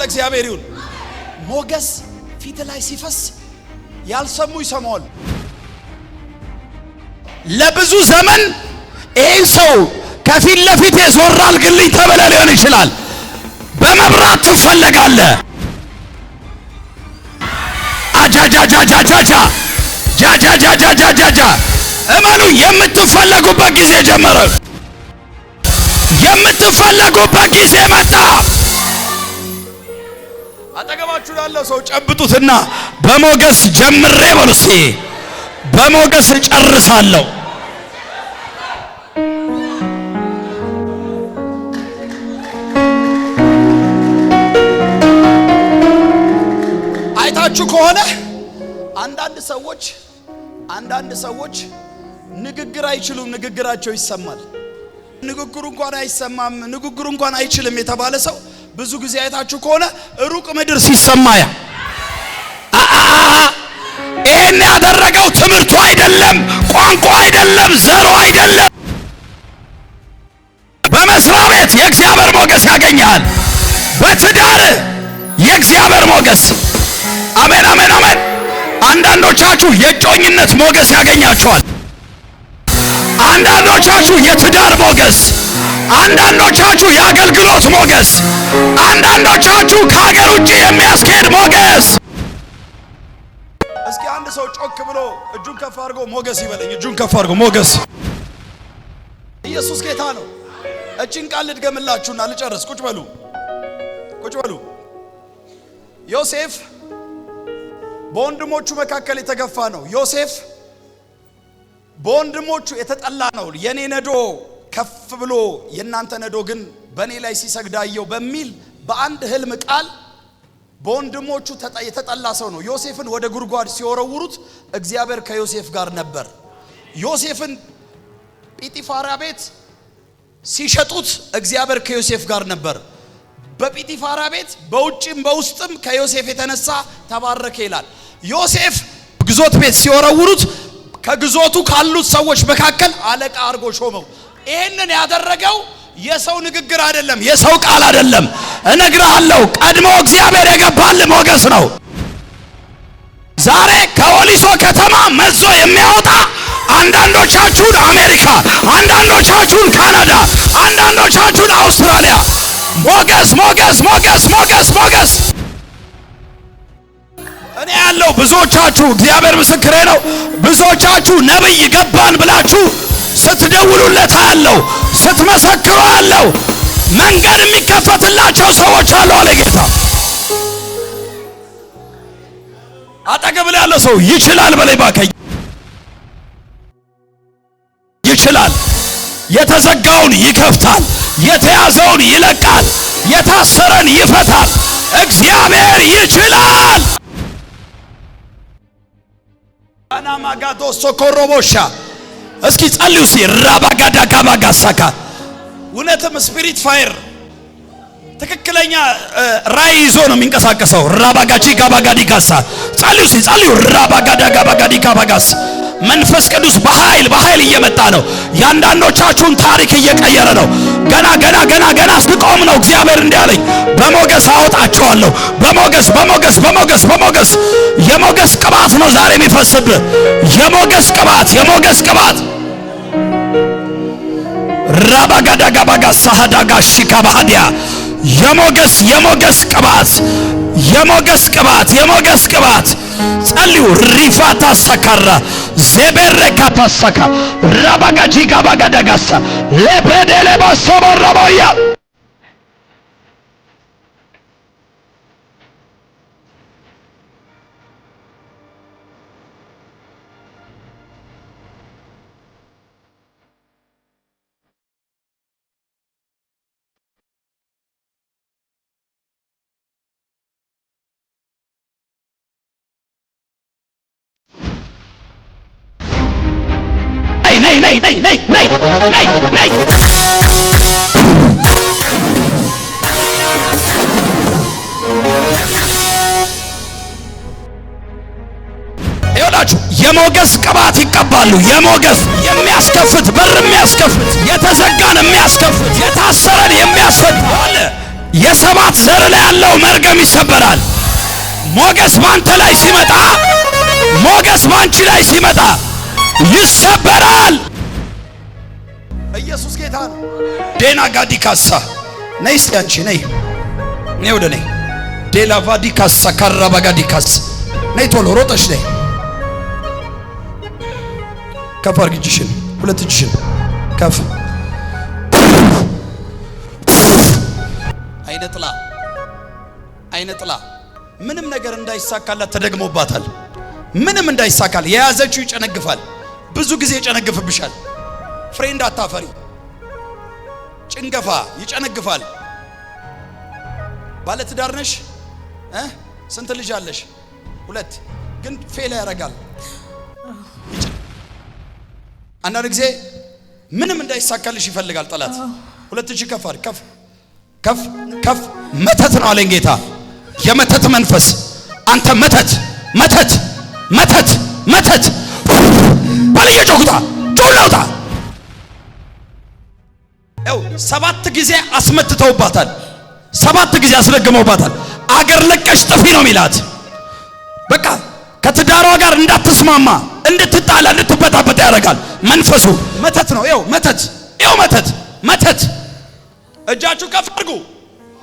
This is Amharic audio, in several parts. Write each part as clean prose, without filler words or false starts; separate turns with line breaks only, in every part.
ለእግዚአብሔር ይሁን። ሞገስ ፊት ላይ ሲፈስ ያልሰሙ ይሰማዋል። ለብዙ ዘመን ይህን ሰው ከፊት ለፊት ዞር አድርግልኝ ተብለህ ሊሆን ይችላል። በመብራት ትፈለጋለህ። አጃጃጃጃጃጃ ጃጃጃጃጃጃ እመኑ፣ የምትፈለጉበት ጊዜ ጀመረ። የምትፈለጉበት ጊዜ መጣ። አጠገባችሁ ላለ ሰው ጨብጡትና በሞገስ ጀምሬ በሉ እስቲ፣ በሞገስ እጨርሳለሁ። አይታችሁ ከሆነ አንዳንድ ሰዎች አንዳንድ ሰዎች ንግግር አይችሉም፣ ንግግራቸው ይሰማል። ንግግሩ እንኳን አይሰማም፣ ንግግሩ እንኳን አይችልም የተባለ ሰው ብዙ ጊዜ አይታችሁ ከሆነ ሩቅ ምድር ሲሰማ ያ ይሄን ያደረገው ትምህርቱ አይደለም፣ ቋንቋ አይደለም፣ ዘሩ አይደለም። በመስሪያ ቤት የእግዚአብሔር ሞገስ ያገኛል። በትዳር የእግዚአብሔር ሞገስ። አሜን፣ አሜን፣ አሜን። አንዳንዶቻችሁ የእጮኝነት ሞገስ ያገኛችኋል። አንዳንዶቻችሁ የትዳር ሞገስ፣ አንዳንዶቻችሁ የአገልግሎት ሞገስ፣ አንዳንዶቻችሁ ከሀገር ውጭ የሚያስኬድ ሞገስ። እስኪ አንድ ሰው ጮክ ብሎ እጁን ከፍ አድርጎ ሞገስ ይበለኝ። እጁን ከፍ አድርጎ ሞገስ። ኢየሱስ ጌታ ነው። እችን ቃል ልድገምላችሁና ልጨርስ። ቁጭ በሉ፣ ቁጭ በሉ። ዮሴፍ በወንድሞቹ መካከል የተገፋ ነው። ዮሴፍ በወንድሞቹ የተጠላ ነው። የኔ ነዶ ከፍ ብሎ የእናንተ ነዶ ግን በእኔ ላይ ሲሰግድ አየሁ በሚል በአንድ ህልም ቃል በወንድሞቹ የተጠላ ሰው ነው። ዮሴፍን ወደ ጉድጓድ ሲወረውሩት እግዚአብሔር ከዮሴፍ ጋር ነበር። ዮሴፍን ጲጢፋራ ቤት ሲሸጡት እግዚአብሔር ከዮሴፍ ጋር ነበር። በጲጢፋራ ቤት በውጭም በውስጥም ከዮሴፍ የተነሳ ተባረከ ይላል። ዮሴፍ ግዞት ቤት ሲወረውሩት ከግዞቱ ካሉት ሰዎች መካከል አለቃ አድርጎ ሾመው። ይህንን ያደረገው የሰው ንግግር አይደለም፣ የሰው ቃል አይደለም። እነግርሃለሁ፣ ቀድሞ እግዚአብሔር የገባል ሞገስ ነው። ዛሬ ከወሊሶ ከተማ መዞ የሚያወጣ አንዳንዶቻችሁን አሜሪካ፣ አንዳንዶቻችሁን ካናዳ፣ አንዳንዶቻችሁን አውስትራሊያ ሞገስ ሞገስ ሞገስ ሞገስ ሞገስ። እኔ ያለው ብዙዎቻችሁ እግዚአብሔር ምስክሬ ነው። ብዙዎቻችሁ ነብይ ገባን ብላችሁ ስትደውሉለት አያለው፣ ስትመሰክሩ አያለው። መንገድ የሚከፈትላቸው ሰዎች አሉ አለ ጌታ። አጠገብ ላይ ያለ ሰው ይችላል በላይ ባከኝ፣ ይችላል። የተዘጋውን ይከፍታል፣ የተያዘውን ይለቃል፣ የታሰረን ይፈታል። እግዚአብሔር ይችላል። አናማጋዶ ሶኮሮቦሻ እስኪ ጸልዩ። ሲ ራባጋዳ ጋባጋሳካ እውነትም spirit fire ትክክለኛ ራእይ ይዞ ነው የሚንቀሳቀሰው። ራባጋጂ ጋባጋዲ ጋሳ ጸልዩ፣ ሲ ጸልዩ። ራባጋዳ ጋባጋዲ ጋባጋስ መንፈስ ቅዱስ በኃይል በኃይል እየመጣ ነው። የአንዳንዶቻችሁን ታሪክ እየቀየረ ነው። ገና ገና ገና ገና ስቆም ነው እግዚአብሔር እንዲህ አለኝ፣ በሞገስ አወጣቸዋለሁ። በሞገስ በሞገስ በሞገስ በሞገስ የሞገስ ቅባት ነው ዛሬ የሚፈስብህ። የሞገስ ቅባት፣ የሞገስ ቅባት። ራባጋዳጋባጋ ሳሃዳጋ ሺካባሃዲያ የሞገስ የሞገስ ቅባት፣ የሞገስ ቅባት፣ የሞገስ ቅባት። ጸልዩ። ሪፋታ ሰካራ ዜቤሬካታ ሰካ ራባጋጂ ጋባጋዳጋሳ ለበደለባ ሶበረቦያ። ነይ ነይ ነይ ነይ ነይ ነይ ነይ። ይኸውላችሁ የሞገስ ቅባት ይቀባሉ። የሞገስ የሚያስከፍት በር፣ የሚያስከፍት የተዘጋን የሚያስከፍት የታሰረን የሚያስፈታ አለ። የሰባት ዘር ላይ ያለው መርገም ይሰበራል። ሞገስ ባንተ ላይ ሲመጣ፣ ሞገስ ባንቺ ላይ ሲመጣ ይሰበራል። ኢየሱስ ጌታ ነው። ዴና ጋዲካሳ ነይ እስቲ አንቺ ነይ፣ ነይ ወደ ነይ። ዴላቫዲካሳ ካራባጋዲካስ ነይ፣ ቶሎ ሮጠሽ ነይ። ከፍ አድርጊ እጅሽን፣ ሁለት እጅሽን ከፍ። አይነ ጥላ፣ አይነ ጥላ ምንም ነገር እንዳይሳካላት ተደግሞባታል። ምንም እንዳይሳካል የያዘችው ይጨነግፋል። ብዙ ጊዜ ይጨነግፍብሻል። ፍሬ እንዳታፈሪ ጭንገፋ ይጨነግፋል። ባለትዳር ነሽ እ ስንት ልጅ አለሽ? ሁለት። ግን fail ያደርጋል። አንዳንድ ጊዜ ምንም እንዳይሳካልሽ ይፈልጋል ጠላት። ሁለት እጅ ከፍ አድርግ። ከፍ ከፍ ከፍ። መተት ነው አለኝ ጌታ። የመተት መንፈስ አንተ መተት መተት መተት መተት በልየ ጮኩታ ጮላውታ ያው 7 ጊዜ አስመትተውባታል። 7 ጊዜ አስደግመውባታል። አገር ለቀሽ ጥፊ ነው የሚላት። በቃ ከትዳሯ ጋር እንዳትስማማ፣ እንድትጣላ፣ እንድትበጣበጥ ያደርጋል መንፈሱ። መተት ነው። ይኸው መተት፣ ይኸው መተት፣ መተት። እጃችሁ ከፍ አድርጉ።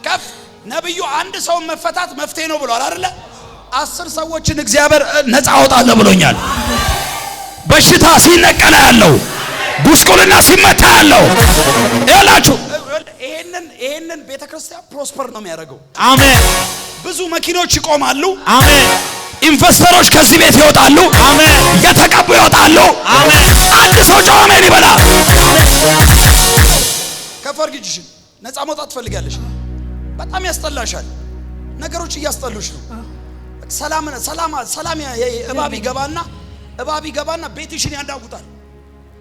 ከፍ። ነብዩ አንድ ሰውን መፈታት መፍትሄ ነው ብሏል አይደለ? 10 ሰዎችን እግዚአብሔር ነፃ አወጣለሁ ብሎኛል። በሽታ ሲነቀላ ያለው፣ ጉስቁልና ሲመታ ያለው ይላችሁ። ይሄንን ቤተክርስቲያን prosper ነው የሚያደርገው።
አሜን።
ብዙ መኪኖች ይቆማሉ።
አሜን።
ኢንቨስተሮች ከዚህ ቤት ይወጣሉ።
አሜን።
የተቀቡ ይወጣሉ።
አሜን።
አንድ ሰው ጮህ አሜን ይበላ። ከፍ አድርጊ እጅሽን። ነፃ መውጣት ትፈልጋለሽ። በጣም ያስጠላሻል። ነገሮች እያስጠሉሽ ነው። ሰላም ሰላም ሰላም። እባብ ይገባና፣ እባብ ይገባና ቤትሽን ያናውጣል።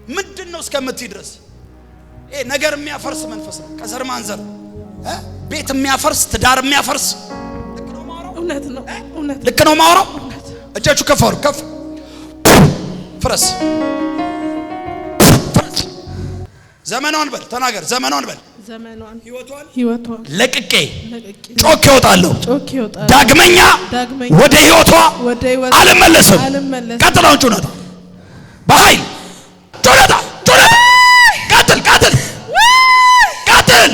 ምንድን ነው እስከምትይ ድረስ። ይሄ ነገር የሚያፈርስ መንፈስ ነው። ከዘር ማንዘር ቤት የሚያፈርስ፣ ትዳር የሚያፈርስ። ልክ ነው የማወራው?
እውነት ነው። እውነት።
ልክ ነው የማወራው? እጃችሁ ከፍ አድርጉ። ከፍ። ፍረስ ፍረስ። ዘመኗን በል፣ ተናገር። ዘመኗን በል።
ዘመኗን።
ህይወቷን።
ህይወቷን።
ለቅቄ
ለቅቄ
ጮክ እወጣለሁ።
ጮኬ እወጣለሁ።
ዳግመኛ
ዳግመኛ
ወደ ህይወቷ
ወደ ህይወቷ
አልመለስም።
አልመለስም።
ቀጥል። አሁን ጩኸት በኃይል ጩኸት ጩኸት። ቀጥል ቀጥል ቀጥል።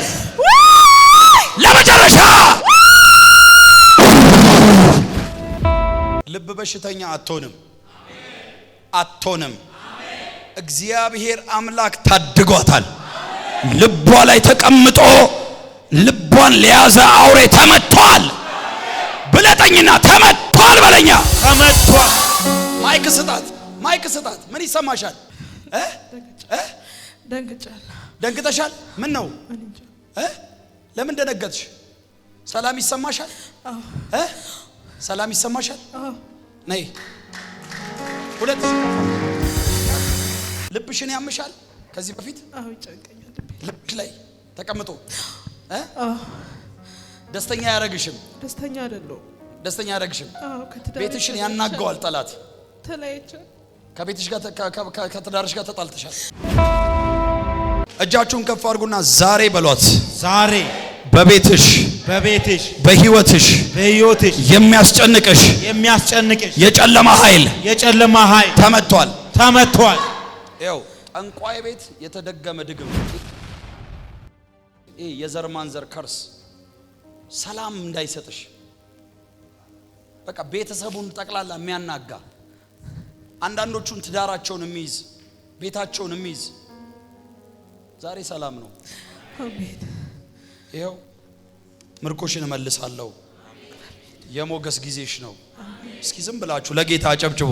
ለመጨረሻ። ልብ በሽተኛ አትሆንም፣ አትሆንም። እግዚአብሔር አምላክ ታድጓታል። ልቧ ላይ ተቀምጦ ልቧን ለያዘ አውሬ ተመቷል። ብለጠኝና ተመቷል በለኛ።
ተመቷል።
mic ስጣት፣ mic ስጣት። ምን ይሰማሻል? እ እ
ደንግጫለሁ።
ደንግጠሻል? ምን ነው?
እኔ እንጃ።
እ ለምን ደነገጥሽ? ሰላም ይሰማሻል?
አዎ።
እ ሰላም ይሰማሻል?
አዎ።
ነይ። ሁለት ልብሽን ያምሻል? ከዚህ በፊት
አዎ፣ ይጨንቀኛል ልቤ።
ልብሽ ላይ ተቀምጦ እ
አዎ።
ደስተኛ አያረግሽም?
ደስተኛ አይደለሁም።
ደስተኛ አያረግሽም።
አዎ፣ ከትዳሬ
ቤትሽን
ተለያይቻለሁ።
ያናገዋል ጠላት።
ተለያይቻለሁ።
ከቤትሽ ጋር ከትዳርሽ ጋር ተጣልተሻል። እጃችሁን ከፍ አድርጉና ዛሬ በሏት።
ዛሬ
በቤትሽ
በቤትሽ
በህይወትሽ
በህይወትሽ
የሚያስጨንቅሽ
የሚያስጨንቅሽ
የጨለማ ኃይል
የጨለማ ኃይል
ተመቷል።
ተመቷል።
ይኸው ጠንቋይ ቤት የተደገመ ድግም፣ ይሄ የዘር ማንዘር curse ሰላም እንዳይሰጥሽ፣ በቃ ቤተሰቡን ጠቅላላ የሚያናጋ፣ አንዳንዶቹን ትዳራቸውን የሚይዝ፣ ቤታቸውን የሚይዝ ዛሬ ሰላም ነው።
አሜን።
ይኸው ምርኮሽን እመልሳለሁ። የሞገስ ጊዜሽ ነው። እስኪ ዝም ብላችሁ ለጌታ አጨብጭቡ።